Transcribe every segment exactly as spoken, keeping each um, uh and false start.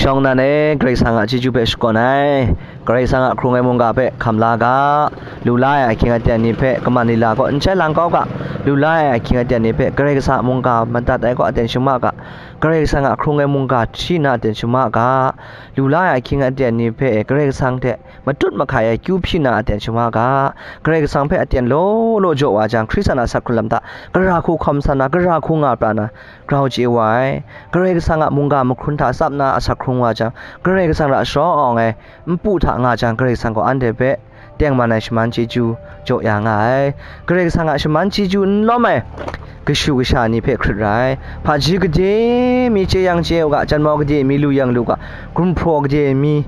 Yawng nan e, Karai Kasang a chyeju hpe shakawn ai. Karai Kasang a hkrung ai mungga hpe hkam la ga. Lu la ai ahkying aten ni hpe kaman lila kaw n chye lang kau ga. Lu la ai ahkying aten ni hpe Karai Kasang a mungga madat ai kaw aten shama ga. Karai Kasang a hkrung ai mungga hti na aten shama ga. Lu la ai ahkying aten ni hpe Karai Kasang hte matut mahkai ai kyu hpyi na aten shama ga. Karai Kasang hpe aten law law jaw wa jang, Hkristan a asak hkrung lam hta gara hku hkawm sa na, gara hku nga pra na, grau chye wa ai. Karai Kasang a mungga mahkrun hta tsap na asak hkrung wa jang, Karai Kasang ra sharawng ai npu hta nga jang, Karai Kasang gaw anhte hpe tengman ai shaman chyeju jaw ya nga ai. Karai Kasang a shaman chyeju n lawm ai kashu kasha ni hpe hkrit ra ai. Hpaji gade mi chye yang chye u ga, janmau gade mi lu yang lu ga, gumhpraw gade mi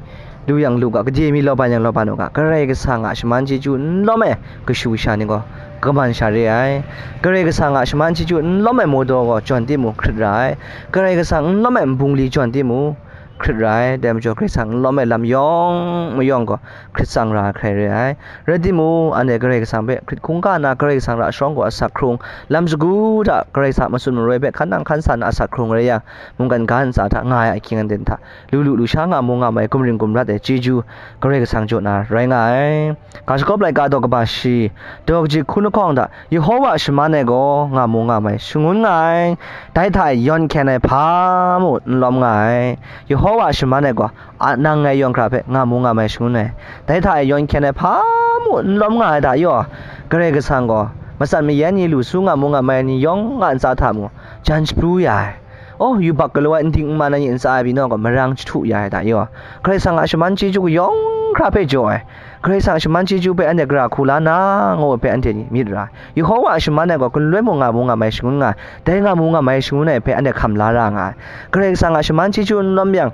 lu yang lu ga, gade mi law ban yang law ban u ga, Karai Kasang a shaman chyeju n lawm ai kashu kasha ni gaw kaman sha re ai. Karai Kasang a shaman chyeju n lawm ai mawdaw gaw jawn timung hkrit ra ai. Karai Kasang n lawm ai nbungli jawn timung hkrit ra ai. Dai majaw, Karai Kasang n lawm ai lam yawng mayawng gaw hkrit tsang ra ai hkrai re ai. Rai timung, anhte Karai Kasang hpe hkrit hkungga na, Karai Kasang ra sharawng gaw asak hkrung, lam shagu hta Karai Kasang a matsun maroi hpe hkan nang hkan sa na asak hkrung rai yang, mungkan ga ntsa hta nga ai ahkying aten hta, lu lu lu sha nga mu nga mai, gumring gumrat ai chyeju Karai Kasang jaw na rai nga ai. Ga shagawp laika daw kaba shi, daw kaji hku lahkawng hta, Yehowa a shaman e gaw nga mu nga mai shangun nga ai. Dai hta e yawn hkyen ai hpa mung n lawm nga ai. Yehowa a shaman e gaw a nang ngai yawng hkra hpe nga mu nga mai shangun ai. Dai hta e yawn hkyen ai hpa mung n lawm nga ai hta yaw, Karai Kasang gaw matsan mayan ni, lu su nga mu nga mai ni yawng a ntsa hta mung jan shapru ya ai. Oh, yubak galaw ai, n ding n man ai ni ntsa ai pyi naw gaw marang jahtu ya ai hta yaw, Karai Kasang a shaman chyeju yawng hkra hpe jaw ai. Karai Kasang a shaman chyeju hpe anhte gara hku la na, ngu ai hpe anhte ni myit ra ai. Yehowa a shaman e gaw galoi mung nga mu nga mai shangun nga ai. Dai nga mu nga mai shangun ai hpe anhte hkam la ra nga ai. Karai Kasang a shaman chyeju n lawm yang,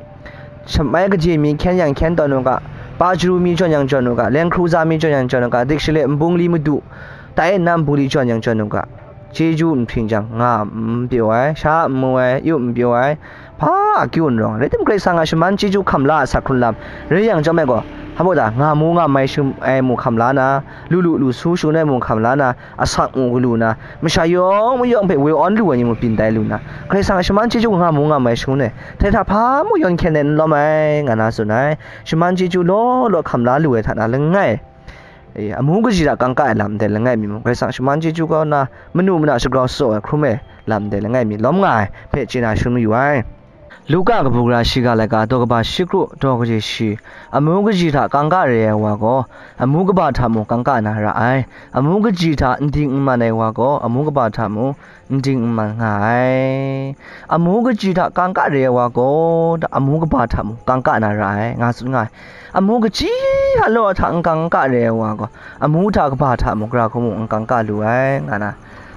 shamai kaji mi hkyen yang hkyen tawn u ga, pa chyaru mi jawn yang jawn u ga, leng hkru za mi jawn yang jawn u ga, dik shaloi nbungli madu, tai nna nbungli jawn yang jawn u ga, chyeju n hpring jang, nga n pyaw ai, sha n mu ai, yu n pyaw ai, hpa akyu n rawng ai. Rai tim, Karai Kasang a shaman chyeju hkam la ai asak hkrun lam rai yang chyawm ai gaw, hpa baw ta, nga mu nga mai shangun ai mung hkam la na, lu lu lu su shangun ai mung hkam la na, asak mung galu na, masha yawng mayawng hpe woi awn lu ai ni mung byin tai lu na, Karai Kasang a shaman chyeju nga mu nga mai shangun ai, dai hta hpa mung yawn hkyen ai n lawm ai, nga na tsun ai. Shaman chyeju law law hkam la lu ai hta na langai, e, amu kaji hta kangka ai lam ndai langai mi mung, Karai Kasang a shaman chyeju kaw na manu mana shagrau tsaw ai hkrum ai lam ndai langai mi lawm nga ai hpe chye na shangun mayu ai. Luka kabu gara shiga laika daw kaba shi kru daw kaji shi, amu kaji hta kangka re ai wa gaw, amu kaba hta mung kangka na ra ai. Amu kaji hta n ding n man ai wa gaw, amu kaba hta mung n ding n man nga ai. Amu kaji hta kangka re ai wa gaw, amu kaba hta mung kangka na ra ai, nga tsun nga ai. Amu kaji a law hta n kangka re ai wa gaw, amu hta kaba hta mung gara hku mung n kangka lu ai, nga na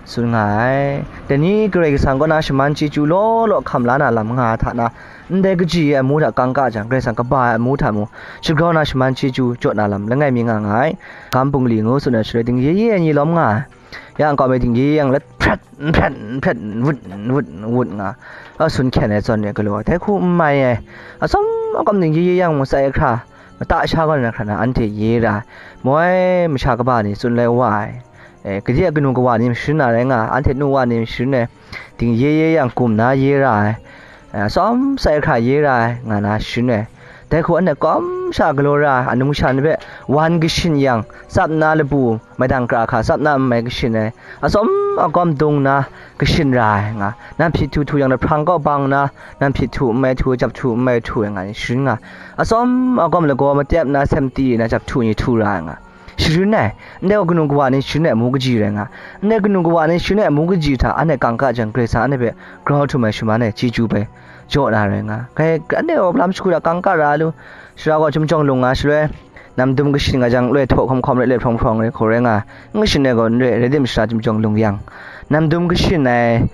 tsun nga ai. Dai ni Karai Kasang kaw na shaman chyeju law law hkam la na lam nga ai hta na, ndai kaji ai amu hta kangka jang, Karai Kasang kaba ai amu hta mung shagrau na shaman chyeju jaw na lam langai mi nga nga ai. Gam bungli ngu tsun ai shaloi, dingye ye ai ni lawm nga ai. Ya nkau mi dingye yang let hpret, n hpret, n hpret, n wut, n wut, n wut nga, a sun hkyen ai zawn re galaw ai. Dai hku n mai ai. Atsawm akawm dingye ye yang mung sai hkra, mata sha gaw na hkra na anhte ye ra ai. Moi masha kaba ni tsun lai wa ai. E, gade a kanu kawa ni mashun na rai nga, anhte nu wa ni mashun ai. Dingye ye yang gum na ye ra ai. E, atsawm sai hkra ye ra ai, nga na shun ai. Dai hku anhte kawm sha galaw ra ai, anung sha ni hpe wan kashin yang, tsap nna labu, maidang kra hka tsap nna n mai kashin ai, atsawm akawm dung nna kashin ra ai nga, nam hpyi htu htu yang, lahprang kaw bang nna, nam hpyi htu n mai htu, jap htu n mai htu ai nga, shun nga, atsawm akawm lagaw matep nna, sem ti nna, jap htu ni htu ra ai nga, sharin ai. Ndai gaw kanu kawa ni sharin ai amu kaji rai nga, ndai kanu kawa ni sharin ai amu kaji hta anhte kangka jang, Karai Kasang anhte hpe grau htum ai shaman ai chyeju bai jaw na rai nga. Kai, anhte gaw lam shagu hta kangka ra lu, sara gaw chyum jawng lung nga shaloi, namdum kashin nga jang, loi htaw hkawm hkawm rai, loi hprawng hprawng rai hku rai nga, n kashin ai gaw n rai, rai tim shara chyum jawng lung yang, namdum kashin ai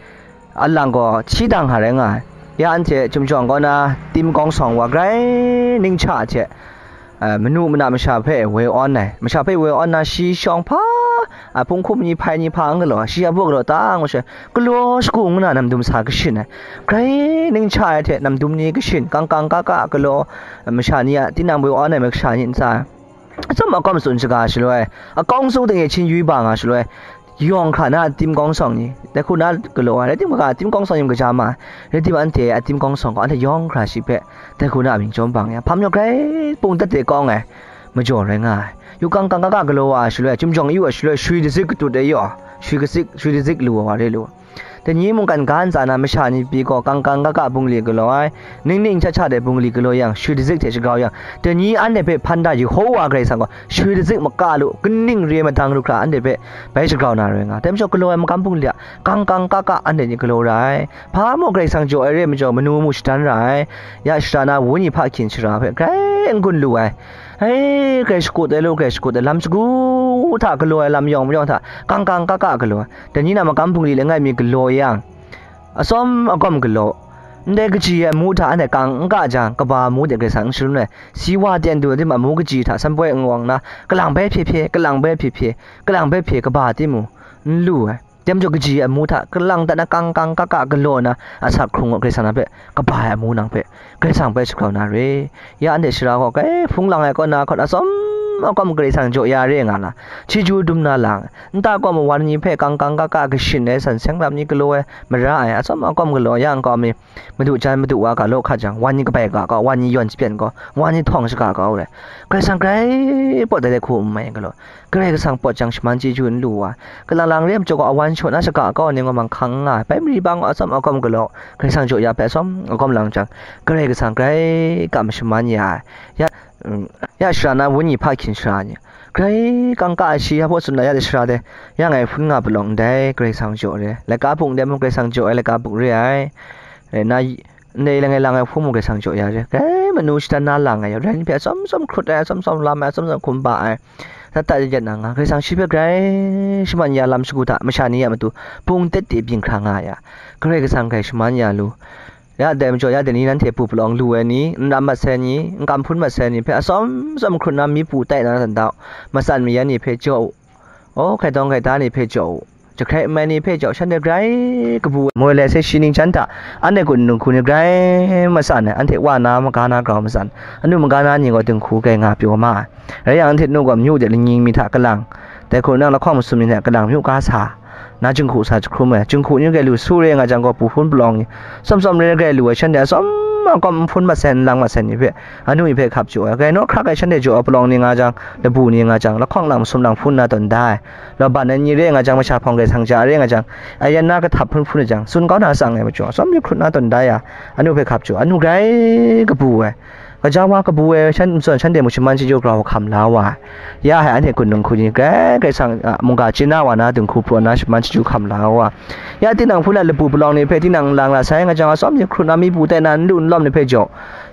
alang gaw hti dang hka rai nga ai. Ya anhte chyum jawng kaw na tim kawng sawng wa grai ning hta hte, a, manu mana masha hpe woi awn ai. Masha hpe woi awn na, shi shawng hpa, a, hpung hkum ni hpai ni hpa n galaw, shi a baw galaw ta ngu sha, galaw shagu ngu na namdum sa kashin ai. Grai ning hta ai hte namdum ni kashin, kang kang ka ka galaw, masha ni a tinang woi awn ai masha ni ntsa, atsawm akawm tsun shaga shaloi, akawng sung ding e htin yui ba nga shaloi, yawng hkra na atim kawng sawng ni, dai hku na galaw ai, rai timung, atim kawng sawng ni mung kaja ma ai, rai timung, anhte atim kawng sawng gaw, anhte yawng hkra shi hpe, dai hku na amying chyawm bang ya, hpa majaw grai pungdat de kawng ai majaw rai nga ai. Yu kang kang ka ka galaw wa ai shaloi, chyum jawng yu ai shaloi, shui dazik katut ai yaw, shui kazik, shui dazik lu wa re lu. Dai ni mungkan ga ntsa na masha ni pyi gaw, kang kang ka ka bungli galaw ai, ning ning cha cha de bungli galaw yang, shui dazik hte shagrau yang, dai ni anhte hpe hpan da Yehowa Karai Kasang gaw, shui dazik maka lu, kaning re madang lu hkra anhte hpe bai shagrau na rai nga. Dai majaw galaw ai magam bungli a, kang kang ka ka anhte ni galaw ra ai. Hpa mung Karai Kasang jaw ai re ai majaw, manu mu shadan ra ai. Ya shara na wenyi hpa hkyin shara hpe grai n-gun lu ai. Hei, grai shakut ai lu, grai shakut ai lam shagu hta galaw ai, lam yawng mayawng hta kang kang ka ka galaw ai. Dai ni na magam bungli langai mi galaw yang, atsawm agawm galaw, ndai kaji ai amu hta anhte kang n ka jang, kaba amu de Karai Kasang n shalun ai. Si wa ten du ai tim amu kaji hta sanpoi n wang nna, kalang bai hpye hpye, kalang bai hpye hpye, kalang bai hpye, kaba tim mung n lu ai. Dai majaw kaji ai amu hta kalang dat na kang kang ka ka galaw na, asak hkrung gaw Karai Kasang na hpe kaba ai amu nang hpe Karai Kasang bai shagrau na re. Ya anhte shara gaw grai hpung lang ai kaw na hkawt atsawm akawm Karai Kasang jaw ya re nga na, chyeju dum na lang ai. Nta kawm wan ni hpe kang kang ka ka kashin ai san seng lam ni galaw ai, mara ai, atsawm akawm galaw ya nkau mi, madu jan madu wa ga law hkat jang, wan ni kabai ga kau, wan ni yawn shapyan kau, wan ni htawng shaga kau re. Karai Kasang grai pawt ai dai hku n mai galaw, Karai Kasang pawt jang shaman chyeju n lu wa, kalang lang re ai majaw gaw awan shaw na shaga kau ai ni ngaw manghkang n nga ai, bai mari bang atsawm akawm galaw, Karai Kasang jaw ya hpe atsawm akawm lang jang, Karai Kasang grai kam shaman ya ai. Ya, mm, ya shara na wenyi hpa hkyin shara ni, grai kangka ai shi ya hpaw tsun na ya de shara de, ya ngai hpun nga palawng ndai Karai Kasang jaw re, laika buk ndai mung Karai Kasang jaw ai laika buk re ai, rai nna, ndai langai lang ai hpung mung Karai Kasang jaw ya re, grai manu shadan na lang ai, rai ni hpe atsawm tsawm hkrut ai, atsawm tsawm lam ai, atsawm tsawm hkumba ai, dat dat yat yat na nga, Karai Kasang shi hpe grai shaman ya lam shagu hta masha ni a matu bung tet de byin hkra nga ya, Karai Kasang grai shaman ya lu. Ya dai majaw, ya dai ni nanhte bu palawng lu ai ni, n ram mat sai ni, n kam hpun mat sai ni hpe atsawm tsawm hkrut na mi pu tai na dan dau, matsan mayan ni hpe jaw u, aw, hkaitawng hkaita ni hpe jaw u, jahkrai n mai ni hpe jaw, shanhte grai kabu ai moi lai sai shi ning jan hta, anhte kun dinghku ni grai matsan ai, anhte wa na maga na grau matsan, anu maga na ni gaw dinghku grai nga pyaw ma ai. Rai yang, anhte nu gaw amyu de lanying mi hta kalang, dai hku nang lahkawng masum ni hte kalang myu ka sa, na jinghku sa jahkrum ai, jinghku ni grai lu su re nga jang gaw, bu hpun palawng ni, tsawm tsawm re grai lu ai, shanhte atsawm akawm n hpun mat sai, n lang mat sai ni hpe, anu ni hpe hkap jaw ai, grai naw hkrak ai, shanhte jaw ai palawng ni nga jang, labu ni nga jang, lahkawng lang masum lang hpun na tawn da ai, laban ai ni re nga jang, masha hpawng Karai Kasang ja re nga jang, ayan na kahtap hpun hpun ai jang, tsun kau na tsang ai majaw, atsawm myit hkrut na tawn da ya, anu hpe hkap jaw, anu grai kabu ai. Gaja wa kabu ai shan, matsawn shanhte mung shaman chyeju grau hkam la wa ai. Ya hai anhte kun dinghku ni grai Karai Kasang a mungga chye na wa na dinghku pru na shaman chyeju hkam la wa ai. Ya tinang hpun a labu palawng ni hpe tinang n lang la sai nga jang, atsawm ni hkrut na mi pu tai na n lu n lawm ni hpe jaw,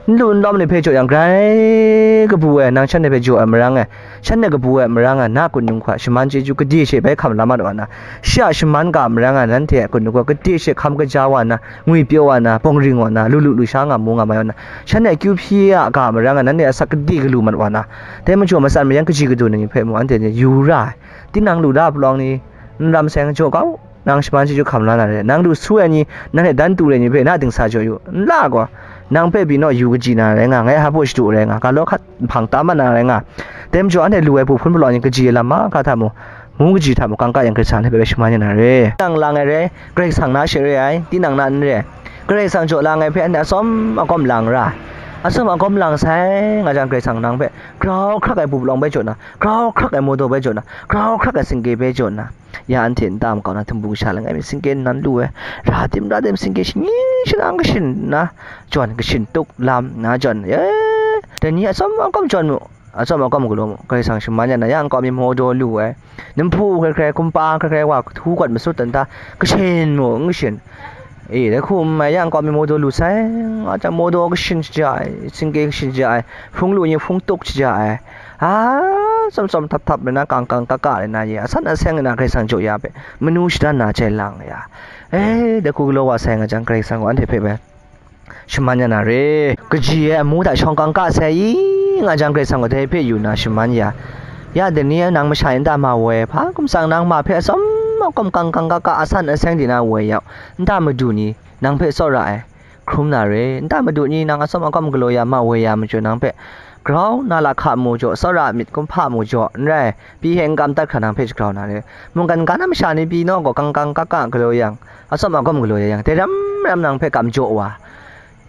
n lu n lawm ni hpe jaw yang, grai kabu ai, nang shanhte hpe jaw ai marang e, shanhte kabu ai marang e, na kun dinghku a shaman chyeju gade she bai hkam la mat wa na, shi a shaman ga marang e, nanhte a kun dinghku a gade she hkam kaja wa na, ngwipyaw wa na, bawng ring wa na, lu lu lu sha nga mu nga mai wa na, shanhte akyu hpyi a ga marang e, nanhte asak gade galu mat wa na, dai majaw matsan mayan kaji kadu ni hpe mung anhte ni yu ra ai. Tinang lu da palawng ni, n ram seng jaw kau, nang shaman chyeju hkam la na re, nang lu su ai ni, nanhte dan tu re ni hpe na dingsa jaw yu, n la gaw, nang hpe pyi naw yu kaji na rai nga, ngai hpa shadu rai nga, ga law hkat nhpang tam mat na rai nga, dai majaw anhte lu ai bu hpun palawng ni kaji ai lam mahkra hta mung, mu kaji hta mung kangka yang Karai Kasang hpe bai shaman ya na re. Nang lang ai re, Karai Kasang na she re ai, tinang na n re. Karai Kasang jaw lang ai hpe anhte atsawm agawm lang ra, atsawm agawm lang sai nga jang, Karai Kasang nang hpe grau hkrak ai bu palawng bai jaw na, grau hkrak ai mawdaw bai jaw na, grau hkrak ai singke bai jaw na, ya anhte nta makau na htumbu kasha langai mi singke nnan lu ai, ra tim ra tim singke shani shanang kashin na, jawn kashin tuk lam na jawn, e, dai ni atsawm agawm jawn mu, atsawm agawm galaw mu, Karai Kasang shaman ya na, ya nkau mi mawdaw lu ai, nhpu hkrai hkrai, kumpa hkrai hkrai wa htu gawt masut dan hta, kashin mu, n kashin. E, dai hku n mai, ya nkau mi mawdaw lu sai nga jang, mawdaw kashin shaja ai, singke kashin shaja ai, hpung lu ni hpung tuk shaja ai, a, tsawm tsawm htap htap rai na, kang kang ka ka rai na, ye asan aseng rai na, Karai Kasang jaw ya hpe manu shadan na jai lang ya. E, dai hku galaw wa sai nga jang, Karai Kasang gaw anhte hpe bai shaman ya na re. Kaji ai amu hta shawng kangka sai i nga jang, Karai Kasang gaw dai hpe yu na shaman ya. Ya dai ni nang masha ni nta ma woi, hpa hkum tsang nang ma hpe atsawm agawm kang kang ka ka, asan aseng di na woi yau, nta madu ni nang hpe tsawra ai, hkrum na re, nta madu ni nang atsawm agawm galaw ya ma woi ya majaw, nang hpe Grau na lahka mu jaw, tsawra a myit kumhpa mu jaw, n rai, pyi hte n kam dat hkra nang hpe shagrau na re. Mungkan ga na masha ni pyi naw gaw kangkang kaka galaw yang, atsawm agawm galaw ya yang, dai ram ram nang hpe kam jaw wa.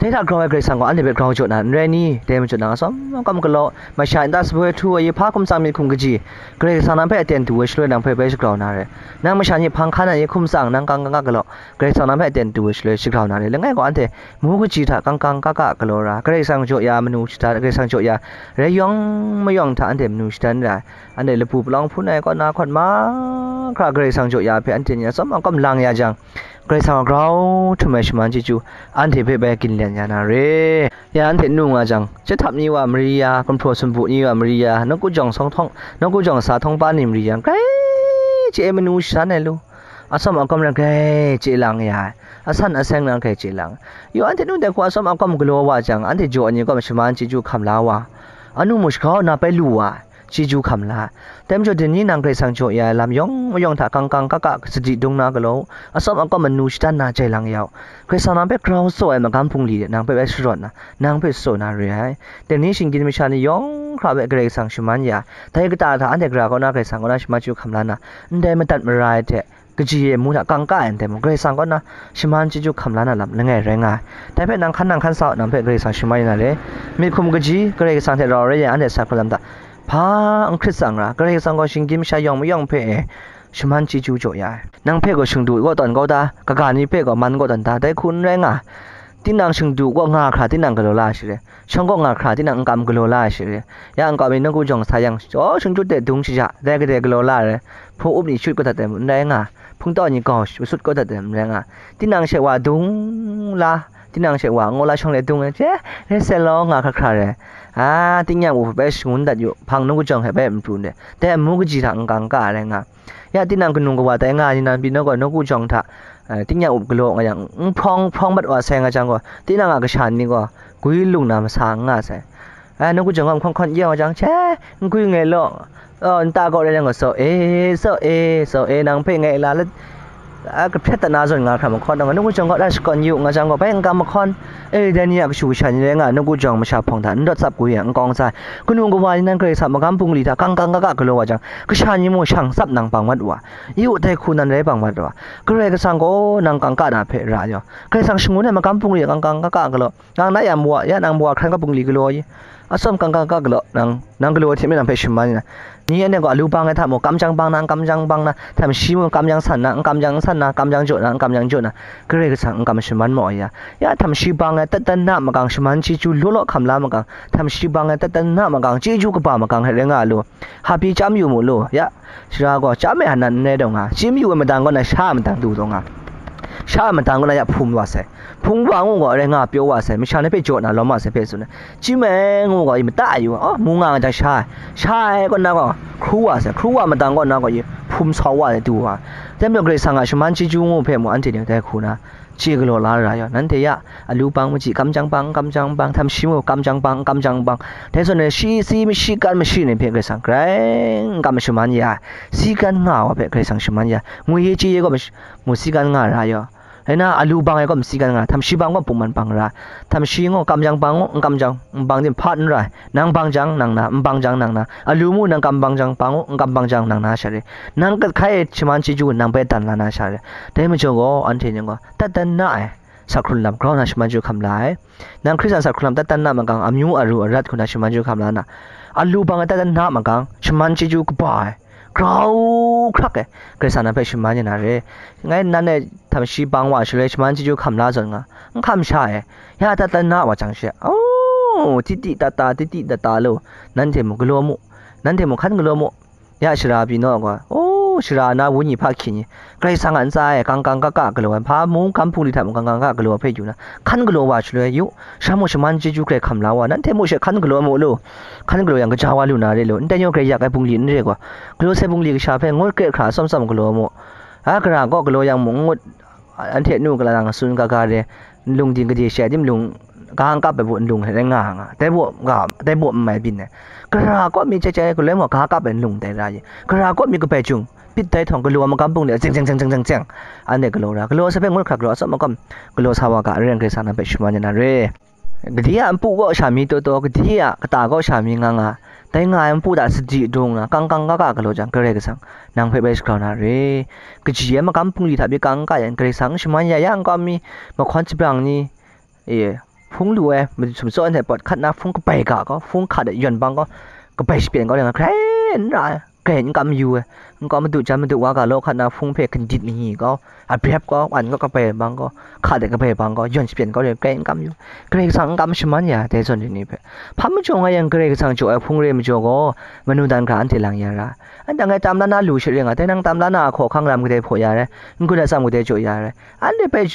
Dai hta grau ai Karai Kasang gaw anhte hpe grau jaw na n rai ni? Dai majaw nang atsawm agawm galaw, masha nta saboi htu ai, hpa hkum tsang myit hkum kaji, Karai Kasang nang hpe aten du ai shaloi nang hpe bai shagrau na re. Nang masha ni hpang hkan ai hkum tsang, nang kangkang kaka galaw, Karai Kasang nang hpe aten du ai shaloi shagrau na re. Langai gaw anhte mu kaji hta kangkang kaka galaw ra, Karai Kasang jaw ya manu shada, Karai Kasang jaw ya rai yawng mayawng hta anhte manu shada n ra ai. Anhte lapu palawng hpun ai kaw na hkawt mahkra Karai Kasang jaw ya hpe anhte ni atsawm akawm lang ya jang, Karai Kasang a grau htum ai shaman chyeju anhte hpe bai ginlen ya na re. Ya anhte nu nga jang, chyahtam ni wa mari ya, gumhpraw sumpu ni wa mari ya, nawku jawng sawng htawng, nawku jawng sa htawng pa ni mari yang, grai chye ai manu shadan ai lu, atsawm akawm rai grai chye lang ya ai, asan aseng rai grai chye lang. Yawng anhte nu dai hku atsawm akawm galaw wa jang, anhte jaw ai ni kaw shaman chyeju hkam la wa, anu mu shagrau nna bai lu wa ai, chyeju hkam la ai. Dai majaw, dai ni nang Karai Kasang jaw ya ai lam yawng mayawng hta kangkang kaka sadi dung na galaw, atsawm akawm manu shadan na jai lang ya u. Karai Kasang nang hpe grau tsaw ai magam bungli de nang hpe bai sharawt na, nang hpe tsaw na re ai. Dai ni shinggyim masha ni yawng hkra hpe Karai Kasang shaman ya, dai kata hta anhte gara kaw na Karai Kasang kaw na shaman chyeju hkam la na, ndai madat mara ai hte, kaji e mu hta kangka ai ndai mung, Karai Kasang kaw na shaman chyeju hkam la na lam langai rai nga ai. Dai hpe nang hkan nang hkan sa u, nang hpe Karai Kasang shaman ya na re. Myit hkum kaji, Karai Kasang hte rau rai yang, anhte sa hkrum lam hta, hpa n hkrit tsang ra, Karai Kasang gaw shinggyim masha yawng mayawng hpe e shaman chyeju jaw ya ai. Nang hpe gaw shingdu kaw tawn kau ta, kaga ni hpe gaw man kaw tawn ta, dai hku n rai nga ai. Tinang shingdu kaw nga hkra tinang galaw la ai sha re, shawng kaw nga hkra tinang n kam galaw la ai sha re. Ya n kam ni nawku jawng sa yang, jaw shingkyut de dung shaja, dai gade galaw la ai re. Hpung up ni shut kau dat ai n rai nga ai, hpungtau ni gau masut kau dat ai n rai nga ai. Tinang she wa dung la, tinang she wa ngaw la shawng le dung ai, che, re seng law nga hkra hkra re. A, tingnyang u hpe bai shangun dat yu, hpang nawku jawng hpe bai n pru n re. Dai amu kaji hta n kangka ai rai nga ai. Ya tinang kanu kawa tai nga ai ni nan pyi naw gaw, nawku jawng hta, eh, tingnyang up galaw nga yang, nhprawng hprawng mat wa sai nga jang gaw, tinang a kasha ni gaw gwi lung na masa n nga sai. Ai, nawku jawng gaw nhkawn hkawn ya nga jang, che, n gwi nngai law, oh, nta kaw rai yang gaw, tsaw e, tsaw e, tsaw e, nang hpe ngai la let, a, kahpret dat na zawn nga hkra mahkawn, nawku jawng gaw ra shakawn yu nga jang gaw, bai n kam mahkawn. E, dai ni a kashu kasha ni rai nga, nawku jawng masha hpawng hta n rawt tsap kwi yang n kawng sai. Kanu kawa ni nan Karai Kasang magam bungli hta kangkang kaka galaw wa jang, kasha ni mung shang tsap nang bang mat wa, yu dai hku nan rai bang mat wa. Karai Kasang gaw nang kangka na hpe ra yaw, Karai Kasang shangun ai magam bungli hta kangkang kaka galaw, nang na ya mawa, ya nang mawa hkran ga bungli galaw i, atsawm kangkang kaka galaw, nang, nang galaw ai hte maren nang hpe shaman ya na. Ni anhte gaw alu bang ai hta mung, kamjang bang na, kamjang bang na, htam shi mung, kamjang san na, kamjang san na, kamjang jaw na, kamjang jaw na, Karai Kasang n kam shaman maw ya? Ya htam shi bang ai, tat dan na makang, shaman chyeju law law hkam la makang, htam shi bang ai, tat dan na makang, chyeju kaba makang hte rai nga lu. Hpa pyi chyam yu mu lu, ya, sara gaw chyam ai hta nan n rai taw nga, chyam yu ai madang kaw na sha a madang du taw nga, sha a madang kaw na ya hpum wa sai, hpung wa ngu gaw rai nga pyaw wa sai, masha ni hpe jaw na lawm wa sai hpe tsun ai. Chyam ai ngu gaw, i mata yu, oh, mu nga nga jang sha ai, sha ai kaw na gaw, hkru wa sai, hkru wa madang kaw na gaw, i hpum sau wa ai du wa. Dai majaw Karai Kasang a shaman chyeju ngu hpe mung anhte ni dai hku na chye galaw la ra yaw, nanhte ya, alu bang maji, kamjang bang, kamjang bang, htam shi mung, kamjang bang, kamjang bang. Dai zawn, shi si mashi kan mashi ni hpe Karai Kasang grai n kam shaman ya ai, si kan nga wa hpe Karai Kasang shaman ya ai, ngwi ye chye ye gaw mash-, mu si kan nga ra yaw. Rai na, alu bang ai gaw masi kan nga, htam shi bang gaw pungman bang ra, htam shi ngu, kam jang bang ngu, n kam jang, n bang din hpa n rai, nang bang jang, nang na, n bang jang, nang na, alu mu, nang kam bang jang, bang ngu, n kam bang jang, nang na sha re, nang kat hkai ai shaman chyeju, nang bai dan la na sha re. Dai majaw gaw, anhte ni gaw, tat dan na ai, sak hkrun lam, grau na shaman chyeju hkam la ai. Nang Hkristan sak hkrun lam tat dan na makang, amyu aru arat hku na shaman chyeju hkam la na, alu bang ai tat dan na makang, shaman chyeju kaba ai, grau hkrak ai, Karai Kasang nang hpe shaman ya na re. Ngai nan e htam shi bang wa shaloi shaman chyeju hkam la zawn nga, n hkam sha ai, ya tat dan na wa jang she, oh, titi tata, titi tata lu, nanhte mung galaw mu, nanhte mung hkan galaw mu, ya sara pyi naw gaw, oh, sara na wenyi hpa hkyi ni, Karai Kasang a ntsa e kangkang kaka galaw ai, hpa mung hkam hpung li hta mung kangkang kaka galaw hpe yu na, hkan galaw wa shaloi yu, sha mung shaman chyeju grai hkam la wa, nanhte mung she hkan galaw mu lu, hkan galaw yang kaja wa lu na re lu, ndai yawng grai yak ai bungli n re gaw, galaw sai bungli kasha hpe ngut kre hkra atsawm tsawm galaw mu, a, gara kaw galaw yang mung ngut, anhte nu kala nang tsun ga ga re, nlung ding gade she ai timlung, ga n kap ai baw nlung hte rai nga nga, dai baw ga, dai baw n mai byin ai. Gara kaw mi chyai chyai galoi maw, ga kap ai nlung dai ra ye. Gara kaw mi kabai jung, bit dai htawng galaw ai magam bungli, zeng zeng zeng zeng zeng zeng, anhte galaw ra, galaw sai hpe ngut hkra galaw, atsawm makam galaw sa wa ga, Karai Kasang nang hpe shaman ya na re. Gade a npu kaw sha mi taw taw, gade a kata kaw sha mi nga nga, dai nga ai npu hta sadi dung na, kang kang ga ga galaw jang, Karai Kasang nang hpe bai shagrau na re. Kaji ai magam bungli hta pyi kang ga yan, Karai Kasang shaman ya ya nkau mi, mahkawn shabrang ni, e, hpung lu ai, masum tsaw ai hte pawt hkat na hpung kabai ga gaw, hpung hka de yawn bang gaw, kabai shapyen kau yang, hkrai n ra ai, grai n kam yu ai, nkau madu jan madu wa ga law hkat na hpung hpe gandit mahi gaw, abrep gaw, wan gaw, kabai bang gaw, hka de kabai bang gaw, yawn shapyen kau re, grai n kam yu. Karai Kasang n kam shaman ya, dai zawn ni hpe. Hpa majaw nga yang Karai Kasang jaw ai hpung re majaw gaw, manu dan hkra anhte lang ya ra. Anhte ngai tam la na lu share nga, dai nang tam la na a hkaw hkang lam kadai hpaw ya rai, n-gun atsam kadai jaw ya rai. Anhte hpe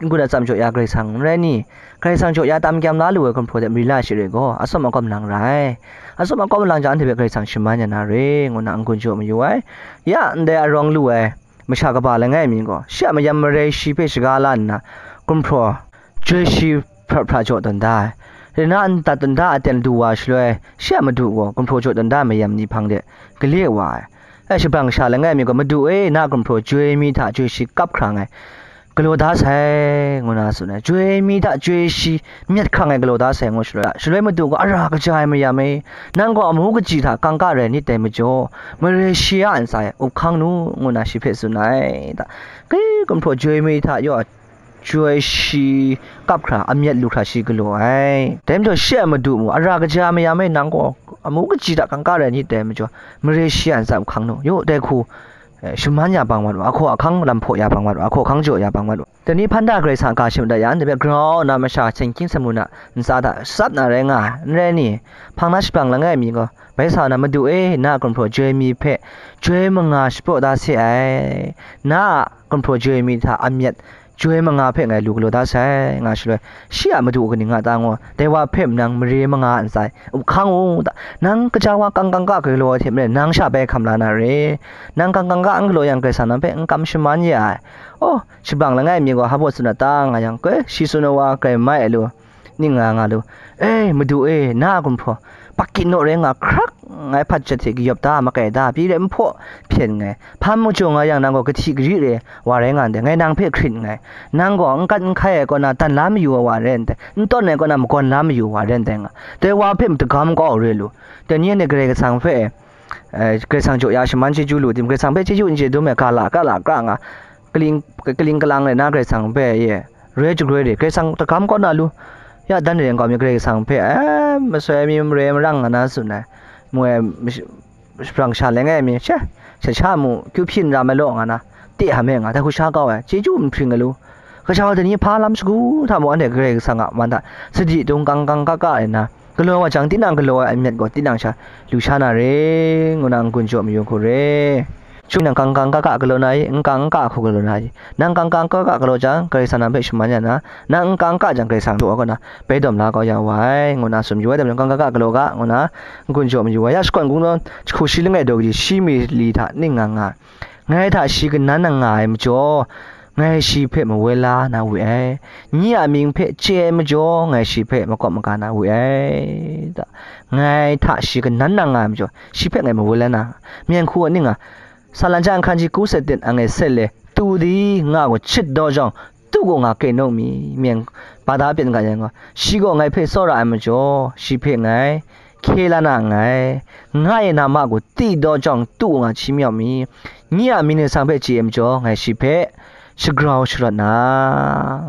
n-gun atsam jaw ya Karai Kasang n rai ni? Karai Kasang jaw ya tam kyam la lu ai gumhpraw de mari la share gaw, atsawm akawm lang ra ai. Atsawm akawm lang jang anhte hpe Karai Kasang shaman ya na re, ngu na n-gun jaw mayu ai. Ya ndai arawng lu ai masha kaba langai mi gaw, shi a mayam marai shi hpe shaga la nna, gumhpraw joi shi hpra hpra jaw tawn da ai. Rai nna, ndat tawn da aten du wa shaloi, shi a madu gaw gumhpraw jaw tawn da ai mayam ni hpang de gale wa ai. E, shabrang sha langai mi gaw, "Madu e, na gumhpraw joi mi hta joi shi kap hkra nngai, galaw da sai," ngu na tsun ai. "Joi mi hta joi shi myat hkra nngai, galaw da sai," ngu shaloi, shaloi madu gaw, "Ara kaja ai mayam e, nang gaw amu kaji hta kangka rai nit dai majaw, marai shi a ntsa e up hkang nu," ngu na shi hpe tsun ai. Dai gumhpraw joi mi hta yaw joi shi kap hkra, amyat lu hkra shi galaw ai. Dai majaw shi a madu mu, "Ara kaja mayam e, nang gaw amu kaji hta kangka rai nit dai majaw, marai shi a ntsa e up hkang nu. Yaw, dai hku, eh, shaman ya bang mat wa, ahkaw ahkang lam hpaw ya bang mat wa, ahkaw ahkang jaw ya bang mat wa." Dai ni hpan da Karai Kasang a ga shim da ya, anhte hpe grau nna masha sengkying samu na ntsa hta tsap na rai nga ai, n rai ni? Hpang na shabrang langai mi gaw, bai sa na, "Madu e, na a gumhpraw joi mi hpe joi manga shapraw da se ai, na a gumhpraw joi mi hta amyat joi manga hpe ngai lu galaw da sai," nga shaloi, shi a madu kaning nga ta ngaw, dai wa hpe mung marai manga a ntsa e up hkang u ta, nang kaja wa kang kang ga galaw ai hte maren, nang sha bai hkam la na re. Nang kang kang ga n galaw yang, Karai Kasang nang hpe n kam shaman ya ai. Oh, shabrang langai mi gaw hpa baw tsun a ta nga yang, koi, shi tsun ai wa grai mai ai lu, ning nga nga lu. "E, Madu e, na a gumhpraw, pakit naw rai nga, hkrak ngai hpat jat hte kayawp da, makai da, pyi rai n hpaw hpyen nngai. Hpa majaw nga yang, nang gaw kahti kari re wa rai nga ndai, ngai nang hpe hkrit nngai. Nang gaw n kat n hkai ai kaw na dan la mayu ai wa rai ndai, n tawn ai kaw na magawn la mayu ai wa rai ndai," nga. Dai wa hpe matagam kau re lu. Dai ni anhte Karai Kasang hpe, eh, Karai Kasang jaw ya shaman chyeju lu tim, Karai Kasang hpe chyeju n chye dum ai ga la, ga la, ga nga, kaling, kaling kalang rai na Karai Kasang hpe, ye, re jagroi re, Karai Kasang tagam kaw na lu. Ya dan re nkau mi Karai Kasang hpe, eh, masoi ai mi marai marang nga na tsun ai, mu ai mash-, shabrang sha langai mi, she, sha sha mu, kyu hpyin ra mai law nga na, te ham e nga, dai hku sha kau ai, chyeju nhpring ai lu. Gaja dai ni hpa lam shagu hta mung, anhte Karai Kasang a man hta sadi dung kang kang ka ka ai na, galaw wa jang, tinang galaw ai amyat gaw tinang sha lu sha na re, ngu na n-gun jaw mayu hku re. Chyum nang kang kang ka ka galaw na i, n kang n ka hku galaw na i. Nang kang kang ka ka galaw jang, Karai Kasang nang hpe shaman ya na, nang n kang n ka jang, Karai Kasang jaw ai kaw na, bai dawm la kau ya wa ai, ngu na tsun mayu ai. Dai majaw kang kang ka ka galaw ga, ngu na n-gun jaw mayu ai. Ya shakawn kungdawn jahku shi langai daw kaji shi mi li hta ning nga nga, ngai hta shi kanan na nga ai majaw, ngai shi hpe mawoi la na we ai. Nye a mying hpe chye ai majaw, ngai shi hpe makawp maga na we ai. Ta, ngai hta shi kanan na nga ai majaw, shi hpe ngai mawoi la na. Myen hku a ning a, Salan ja nhkan ji ku set tet a ngai set le, tu di nga gaw chit daw jawng, tu gaw nga kye nung mi, myen ba da pyen ga yang gaw, shi gaw ngai hpe tsawra ai majaw, shi hpe ngai hkye la na nngai. Nga e na ma gaw ti daw jawng, tu gaw nga hti mi yaw mi, nye a mying ningsang hpe chye ai majaw, ngai shi hpe shagrau sharawt na,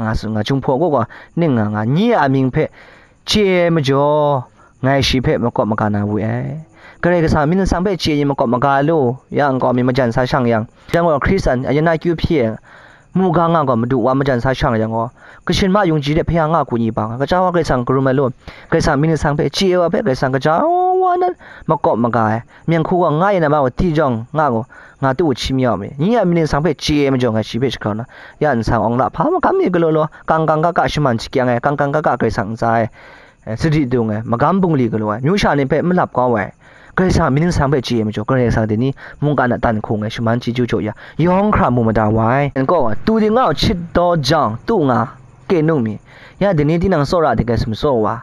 nga tsun nga. Jinghpaw kaw gaw ning nga nga, nye a mying hpe chye ai majaw, ngai shi hpe makawp maga na we ai. Karai Kasang mying ningsang hpe chye ai ni makawp maga lu, ya nkau mi majan sa shang yang, yang gaw Hkristan a yan na kyu hpyi ai, mu ga nga gaw madu wa majan sa shang yang gaw, kashin ma yungji de hpaya nga ku ni bang, gaja wa Karai Kasang karum ai lu, Karai Kasang mying ningsang hpe chye ai wa hpe Karai Kasang gaja wa nan makawp maga ai. Myen hku gaw nga e na ma gaw ti jawng, nga gaw, nga tu gaw hti mi yaw mi. Nye a mying ningsang hpe chye ai majaw, ngai shi hpe shagrau na, ya nsang awng la hpa magam ni galaw law, kang kang ka ka shaman shakyang ai, kang kang ka ka Karai Kasang ntsa e, eh, sadi dung ai, magam bungli galaw ai, myu sha ni hpe malap kau ai, Karai Kasang mying ningsang hpe chye ai majaw, Karai Kasang dai ni mungkan a tan hkung e shaman chyeju jaw ya, yawng hkra mu mada wa ai. Nko, tu di nga gaw chit daw jawng, tu nga kye nung mi. Ya dai ni tinang tsawra de kai sumtsaw wa,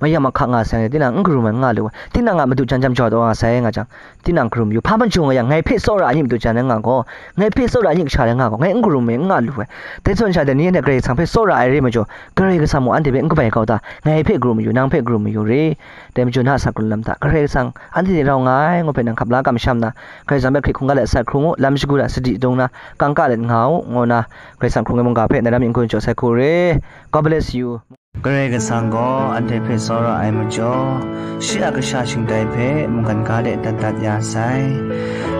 mayam ahka nga sai, tinang n karum ai n nga lu ai. Tinang a madu jan jam jaw taw nga sai nga jang, tinang karum yu. Hpa majaw nga yang, ngai hpe tsawra ai ni madu jan rai nga gaw, ngai hpe tsawra ai ni kasha rai nga gaw, ngai n karum ai n nga lu ai. Dai zawn sha de, ni anhte Karai Kasang hpe tsawra ai re majaw, Karai Kasang mung anhte hpe n kabai kau ta, ngai hpe karum yu, nang hpe karum yu re. Dai majaw na a sakhkrung lam hta, Karai Kasang anhte hte rau nga ai, ngu hpe nang hkap la kamsham na, Karai Kasang hpe hkrit hkungga let a sakhkrung u, lam shagu hta sadi dung na, kangka let nga u, ngu na, Karai Kasang hkrung ai mungga hpe na lam n-gun jaw sai hku re. God bless you. Karai Kasang gaw anhte hpe tsawra ai majaw, shi a kasha shingtai hpe mungkan ga de dat dat ya sai.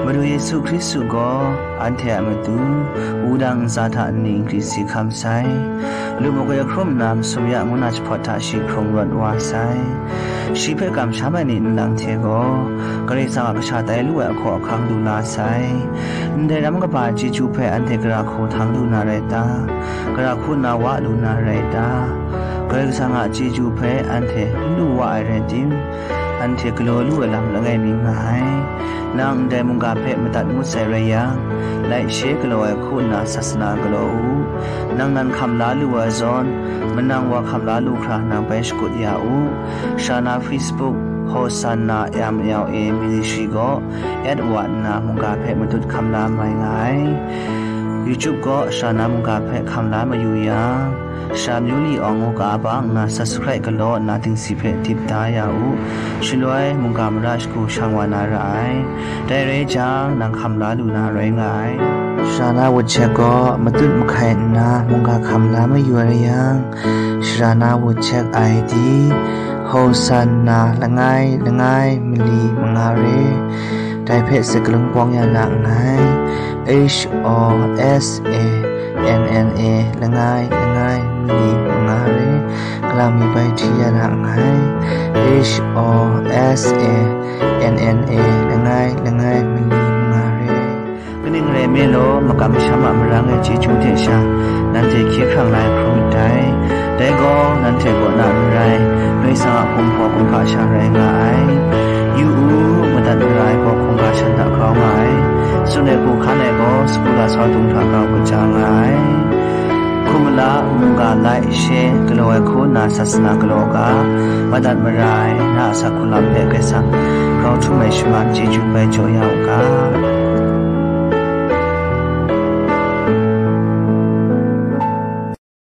Madu Yesu Hkristu gaw anhte a matu, wudang ntsa hta nni nkri si hkam sai. Lu magwi hkrum nna masum ya ngu na jahpawt hta shi hkrung rawt wa sai. Shi hpe kamsham ai ni nlang hte gaw, Karai Kasang a kasha tai lu ai ahkaw ahkang lu la sai. Ndai ram kaba chyeju hpe anhte gara hku htang lu na rai ta? Gara hku nna wa lu na rai ta? Karai Kasang a chyeju hpe anhte n lu wa ai rai tim, anhte galaw lu ai lam langai mi nga ai. Nang ndai mungga hpe madat ngut sai rai yang, like share galaw ai hku nna sasana galaw u. Nang nan hkam la lu ai zawn, manang wa hkam la lu hkra nang bai shakut ya u. Shana Facebook, Hosanna M L A Ministry gaw add wa nna mungga hpe matut hkam la mai nga ai. YouTube gaw Shana mungga hpe hkam la mayu yang, Sha Myu Li Awng ngu ga ba nna subscribe galaw nna dingsi hpe dip da ya u. Shaloi mungga mara shagu shang wa na ra ai. Dai rai jang, nang hkam la lu na rai nga ai. Shana WhatsApp gaw matut mahkai nna mungga hkam la mayu ai rai yang, Shana WhatsApp I D, Hosanna langai langai mali manga re. Dai hpe sakalun pawng ya na nngai. H O S A N N A langai langai mali manga re. Kalang mi bai hti ya na nngai. H O S A N N A langai langai mali manga re. Kaning rai nme law, makam masham a marang ai chyeju hte sha, nanhte hkye hkrang la ai hkrum myit dai. Dai gaw, nanhte kaw na n rai, Karai Kasang a hpung hpaw hkungga sha rai nga ai. Yu u, madat mara ai gaw hkungga shan hta grau nga ai. Tsun ai hku hkan ai gaw, sagu lasau dung hta grau kaja nga ai. Hkum mala, mungga like, share galaw ai hku nna sasana galaw ga, madat mara ai na a sakhkrung lam hpe Karai Kasang grau htum ai shaman chyeju bai jaw ya u ga.